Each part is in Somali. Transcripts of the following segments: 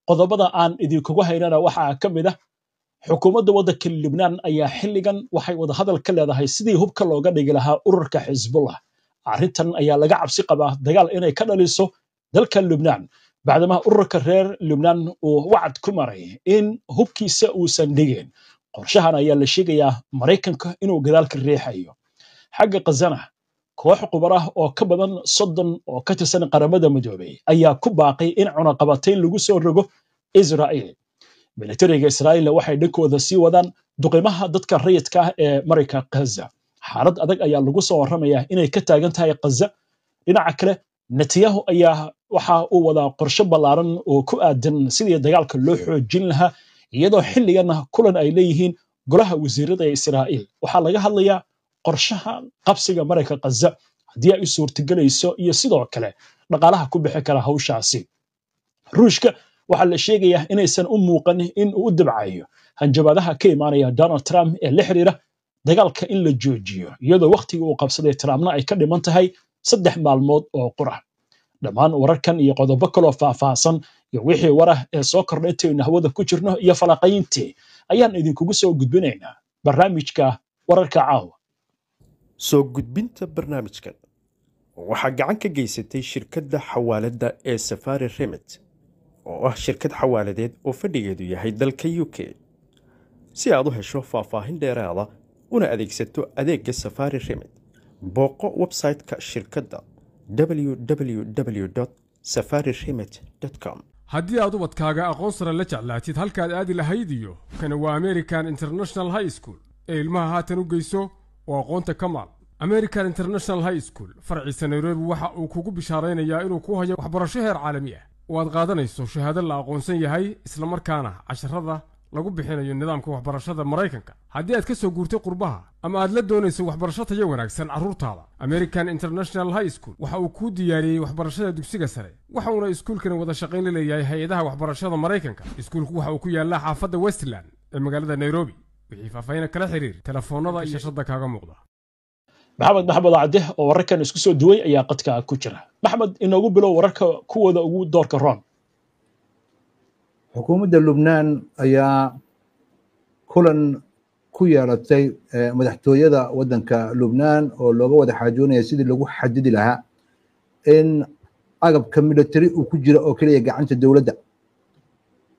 Qodobada aan idinkugu haynana waxaa ka mid ah xukuumadda waddanka Lubnaan ayaa xilligan waxay wadahadal ka leedahay sidii hubka looga dhigi lahaa ururka Xisbullah. Arrintan ayaa laga cabsi qabaa dagaal inay ka dhaliso dalka Lubnaan, bacdamaha ururka reer Lubnaan uu wacad ku maray in hubkiisa uusan dhigin. Qorshahan ayaa la sheegayaa Maraykanka inuu gadaal ka riixayo. Xagga Khazana, koox khubar ah oo ka badan 30 oo ka tirsan Qaramada Midoobay ayaa ku baaqay in cunaqabatayn lagu soo rogo Israa'iil. Militariga Israa'iil waxay dhankooda sii wadaan duqimaha dadka rayidka ah ee marayka Ghaza. Xaalad adag ayaa lagu soo warramayaa inay ka taagan tahay Ghaza. Dhinaca kale, Netanyahu ayaa waxa uu wadaa qorshe ballaaran oo ku aadan sidii dagaalka loo xoojin lahaa, iyadoo xilligan kulan ay leeyihiin golaha wasiirada ee Israa'iil. Waxaa laga hadlayaa qorshaha qabsiga marayka Ghaza haddii ay u suurtagelayso, iyo sidoo kale dhaqaalaha ku bixi kara hawshaasi. Ruushka waxaa la sheegayaa inaysan u muuqan in uu u dabcayo hanjabaadaha ka imaanaya Donald Trump ee la xiriira dagaalka in la joojiyo, iyadoo wakhtigii uu qabsaday Trumpna ay ka dhiman tahay 3 maalmood oo qura. Dhammaan wararkan iyo qodobo kaloo faahfaahsan iyo wixii warah ee soo kordhay intaynu hawada ku jirno iyo falaqayntii ayaan idinkugu soo gudbinaynaa barnaamijka wararka caawa. Soo gudbinta barnaamijkan waxaa gacan ka geysatay shirkadda xawaaladda ee Safari Remit, oo ah shirkad xawaaladeed oo fadhigeedu yahay dalka UK. Si aad u hesho faahfaahin dheeraada una adeegsato adeegga Safari Remit, booqo website-ka shirkadda www safari remit com. Haddii aad ubadkaaga aqoon sare la jeclaatid halkaad aadi lahayd iyo kani waa American International High School ee ilmaha haatan u geyso oo aqoonta ka maal. American International High School farciisa Nairobi waxa uu kugu bishaaraynayaa inuu ku hayo waxbarasho heer caalami ah oo aad qaadanayso shahaado la aqoonsan yahay, islamarkaana casharada lagu bixinayo nidaamka waxbarashada Maraykanka. Haddii aad ka soo guurtay qurbaha ama aad la doonayso waxbarasho tayo wanaagsan carruurtaada, American International High School waxa uu kuu diyaariyey waxbarashada dugsiga sare, waxa uuna iskuulkani wada shaqayn la leeyahay hay-adaha waxbarashada Maraykanka. Iskuulku waxa uu ku yaallaa xaafadda Westland ee magaalada Nairobi. Wixii faahfaahin kala xiriir telefoonada iyo shashada kaaga muuqda. Maxamed Maxamed Cadde oo wararkan isku soo duway ayaa qadka ku jira. Maxamed, inoogu bilow wararka kuwooda ugu doorka roon. Xukuumadda Lubnaan ayaa kulan ku yeelatay madaxtooyada waddanka Lubnaan oo looga wada xaajoonaya sidii lagu xadidi lahaa in agabka military uu ku jira oo keliya gacanta dowladda.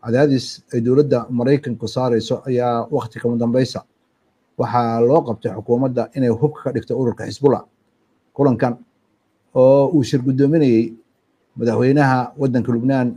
Cadaadis ay dowladda Maraykanku saarayso ayaa wakti kama dambaysa waxaa loo qabtay xukuumadda inay hubka ka dhigto ururka Xisbullah. Kulankan oo uu shir guddoominayey madaxweynaha waddanka Lubnaan